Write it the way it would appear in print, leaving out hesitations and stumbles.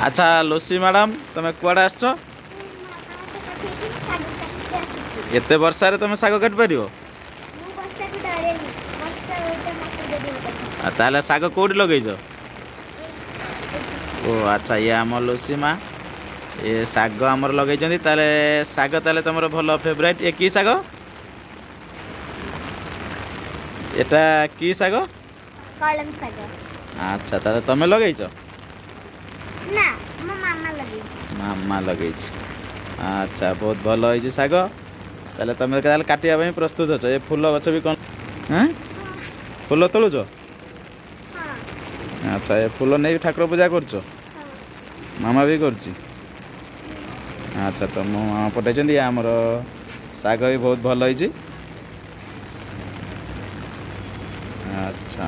ଆଚ୍ଛା Lucy madam, ତମେ କୁଆଡ଼େ ଆସିଛ? ଏତେ ବର୍ଷାରେ ତମେ ଶାଗ କାଟି ପାରିବ? ଆଉ ତାହେଲେ ଶାଗ କେଉଁଠି ଲଗେଇଛ? ଓ ଆଚ୍ଛା, ଇଏ ଆମ ଲୁସି ମା, ଏ ଶାଗ ଆମର ଲଗେଇଛନ୍ତି। ତାହେଲେ ଶାଗ ତାହେଲେ ତମର ଭଲ ଫେଭରାଇଟ୍। ଏ କି ଶାଗ ଏଟା? କି ଶାଗ? କଳମ ଶାଗ। ଆଚ୍ଛା, ତାହେଲେ ତମେ ଲଗେଇଛ? ନା, ମୋ ମାମା ଲଗେଇଛି। ମାମା ଲଗେଇଛି। ଆଚ୍ଛା, ବହୁତ ଭଲ ହେଇଛି ଶାଗ। ତାହେଲେ ତମେ ତାହେଲେ କାଟିବା ପାଇଁ ପ୍ରସ୍ତୁତ ଅଛ। ଏ ଫୁଲ ଗଛ ବି କ'ଣ? ହଁ, ଫୁଲ ତୋଳୁଛ? ଆଚ୍ଛା, ଏ ଫୁଲ ନେଇ ଠାକୁର ପୂଜା କରୁଛ? ମାମା ବି କରୁଛି। ଆଚ୍ଛା, ତ ମୋ ମାମା ପଠାଇଛନ୍ତି। ଆମର ଶାଗ ବି ବହୁତ ଭଲ ହେଇଛି। ଆଚ୍ଛା।